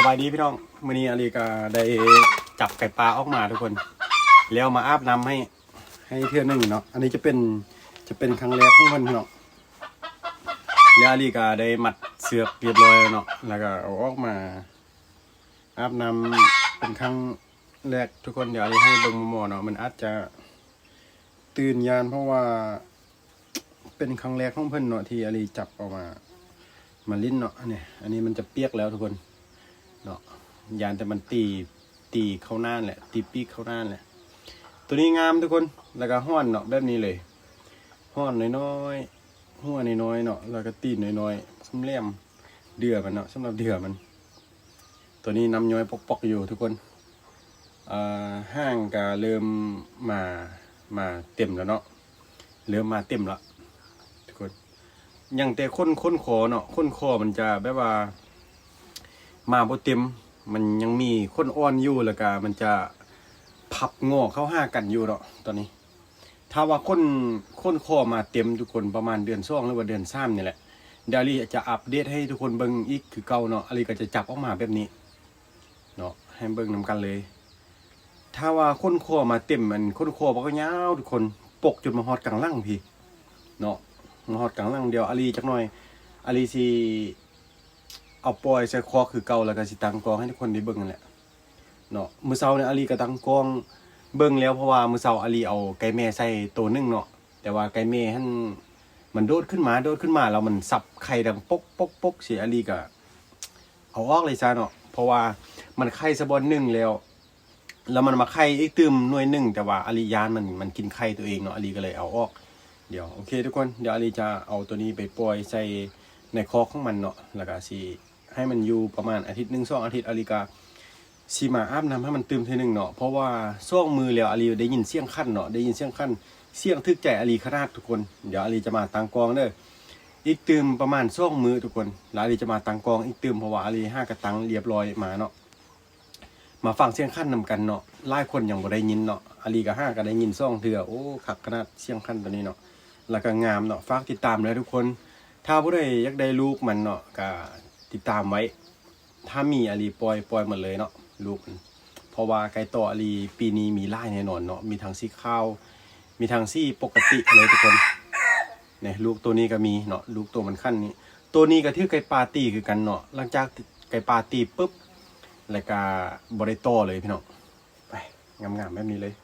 ສະບາຍດີພີ່ນ້ອງ ມື້ນີ້ອາລີກໍໄດ້ຈັບໄກ່ປ່າອອກມາທຸກຄົນ ແລ້ວມາອາບນ້ຳໃຫ້ ໃຫ້ເທື່ອໜຶ່ງເນາະ. ອັນນີ້ຈະເປັນ ຈະເປັນຄັ້ງແລກຂອງເພິ່ນເນາະ. ແລ້ວອາລີກໍໄດ້ມັດເຊືອກຮຽບຮ້ອຍແລ້ວເນາະ ແລ້ວກໍເອົາອອກມາອາບນ້ຳເປັນຄັ້ງແລກທຸກຄົນ. ດຽວອາລີໃຫ້ເບິ່ງໝໍ້ເນາະ ມັນອາດຈະຕື່ນຢ້ານ ເພາະວ່າ ເປັນຄັ້ງແລກຂອງເພິ່ນເນາະ ທີ່ອາລີຈັບເອົາມາ ມາຫຼິ້ນເນາະ. ອັນນີ້ ອັນນີ້ມັນຈະປຽກແລ້ວທຸກຄົນເນາະ ຢ້ານແຕ່ມັນຕີ ຕີເຂົ້າໜ້າແຫຼະ ຕີປີກເຂົ້າໜ້າແຫຼະ. ໂຕນີ້ງາມທຸກຄົນ ແລ້ວກໍຮ້ອນເນາະ ແບບນີ້ເລີຍ ຮ້ອນນ້ອຍໆ ຫົວນ້ອຍໆເນາະ ແລ້ວກໍຕີນນ້ອຍໆ ສ່ຳແຫຼມ ເດື່ອມັນເນາະ ສຳລັບເດື່ອມັນ. ໂຕນີ້ນ້ຳຍ້ອຍປອກໆຢູ່ທຸກຄົນ ອ່າ ຫາງກະເລີ່ມມາ ມາເຕັມແລ້ວເນາະ ເລີ່ມມາເຕັມລະທຸກຄົນ. ຍັງແຕ່ຂົນ ຂົນຄໍເນາະ ຂົນຄໍມັນຈະແບບວ່າມາບໍ່ເຕັມ ມັນຍັງມີຂົນອ່ອນຢູ່ ແລ້ວກະມັນຈະພັບງໍເຂົ້າຫາກັນຢູ່ເນາະຕອນນີ້. ຖ້າວ່າຂົນ ຂົນຄໍມາເຕັມທຸກຄົນ ປະມານເດືອນສອງ ຫຼືວ່າເດືອນສາມນີ້ແຫຼະ ດຽວອາລີຈະອັບເດດໃຫ້ທຸກຄົນເບິ່ງອີກຄືເກົ່າເນາະ. ອາລີກໍຈະຈັບອອກມາແບບນີ້ເນາະ ໃຫ້ເບິ່ງນຳກັນເລີຍ. ຖ້າວ່າຂົນຄໍມາເຕັມ ອັນຂົນຄໍບັກຍາວທຸກຄົນ ປົກຈົນມາຮອດກາງຫຼັງພີ້ເນາະ ມາຮອດກາງຫຼັງ. ດຽວອາລີຈັກໜ່ອຍ ອາລີຊິເອົາປ່ອຍໃສ່ຄອກຄືເກົ່າ ແລ້ວກໍຊິຕັ້ງກ້ອງໃຫ້ທຸກຄົນໄດ້ເບິ່ງຫັ້ນແຫຼະ ເນາະ. ມື້ເຊົ້ານີ້ອາລີກໍຕັ້ງກ້ອງເບິ່ງແລ້ວ ເພາະວ່າມື້ເຊົ້າອາລີເອົາໄກ່ແມ່ໃສ່ໂຕໜຶ່ງເນາະ ແຕ່ວ່າໄກ່ແມ່ຫັ້ນມັນໂດດຂຶ້ນມາ ໂດດຂຶ້ນມາແລ້ວມັນສັບໄຂ່ດັງປົກໆໆ ຊິ ອາລີກໍເອົາອອກເລີຍຊະເນາະ ເພາະວ່າມັນໄຂ່ຊະບ່ອນໜຶ່ງແລ້ວ ແລ້ວມັນມາໄຂ່ອີກຕື່ມໜ່ວຍໜຶ່ງ ແຕ່ວ່າອາລີຢ້ານມັນ ມັນກິນໄຂ່ຕົວເອງເນາະ ອາລີກໍເລີຍເອົາອອກ. ດຽວ ໂອເຄທຸກຄົນ ດຽວອາລີຈະເອົາໂຕນີ້ໄປປ່ອຍໃສ່ໃນຄອກຂອງມັນເນາະ ແລ້ວກໍຊິ ໃຫ້ມັນຢູ່ປະມານອາທິດໜຶ່ງສອງອາທິດ ອາລີກະຊິມາອາບນ້ຳໃຫ້ມັນຕື່ມເທື່ອໜຶ່ງເນາະ ເພາະວ່າສອງມື້ແລ້ວອາລີໄດ້ຍິນສຽງຂັນເນາະ ໄດ້ຍິນສຽງຂັນ ສຽງຖືກໃຈອາລີຂະໜາດທຸກຄົນ. ດຽວອາລີຈະມາຕັ້ງກ້ອງເດີ ອີກຕື່ມປະມານສອງມື້ທຸກຄົນ ແລ້ວອາລີຈະມາຕັ້ງກ້ອງອີກຕື່ມ ເພາະວ່າອາລີຫາກະຕັ້ງລຽບຮ້ອຍມາເນາະ ມາຟັງສຽງຂັນນຳກັນເນາະ. ຫຼາຍຄົນຍັງບໍ່ໄດ້ຍິນເນາະ ອາລີກະຫາກະໄດ້ຍິນສອງເທື່ອ. ໂອ້ ຄັກຂະໜາດສຽງຂັນໂຕນີ້ເນາະ ແລ້ວກະງາມເນາະ. ຝາກຕິດຕາມເດີທຸກຄົນ ຖ້າຜູ້ໃດຢາກໄດ້ລູກມັນເນາະ ກະຕິດຕາມໄວ້ ຖ້າມີອາລີປ່ອຍ ປ່ອຍໝົດເລີຍເນາະລູກມັນ ເພາະວ່າໄກ່ຕໍ່ອາລີປີນີ້ມີຫຼາຍແນ່ນອນເນາະ ມີທັງສີຂາວ ມີທັງສີປົກກະຕິເລີຍທຸກຄົນ. ນີ້ ລູກໂຕນີ້ກໍມີເນາະ ລູກໂຕມັນຂັນນີ້ ໂຕນີ້ກໍຖືກໄກ່ປ່າຕີຄືກັນເນາະ. ຫຼັງຈາກໄກ່ປ່າຕີປຶບ ແລ້ວກໍບໍ່ໄດ້ຕໍ່ເລີຍພີ່ນ້ອງ. ໄປ ງາມໆແບບນີ້ເລີຍ.